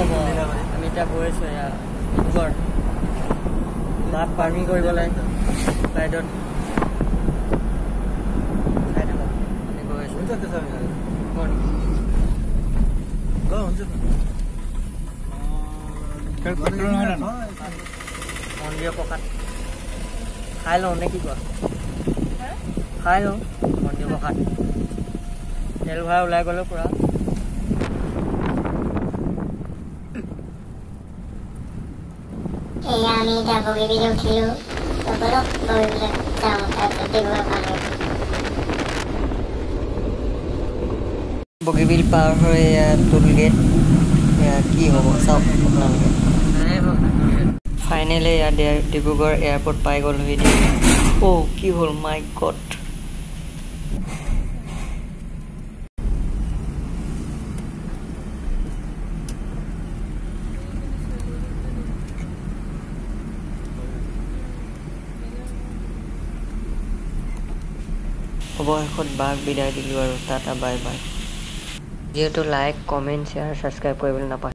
খবৰ? আমি এতিয়া গৈ আছোঁ এয়া ডিব্ৰুগড় বাঘ ফাৰ্মিং কৰিবলৈ ফ্লাইটত চাই থাকক। আমি গৈ আছোঁ। মন্দিৰৰ প্ৰসাদ খাই লওঁ নে কি কোৱা? খাই লওঁ মন্দিৰৰ প্ৰসাদ। তেল ভৰাই ওলাই গ'লো পূৰা। এয়া আমি এতিয়া বগীবিল উঠিলো। তো ব'লক বগীবিলত যাওঁ, তাৰপিছত ডিব্ৰুগড় পামগৈ। বগীবিল পাৰ হৈ এয়া টোল গেট, এয়া কি হ'ব চাওক আপোনালোকে। ফাইনেলি এয়া ডিব্ৰুগড় এয়াৰপৰ্ট পাই গ'লোহি। অ' কি হ'ল, মাই গড। অৱশেষত বাক বিদায় দিলোঁ আৰু, টাটা বাই বাই। যিহেতু লাইক, কমেণ্ট, শ্বেয়াৰ, ছাবস্ক্ৰাইব কৰিবলৈ নাপাহৰিব।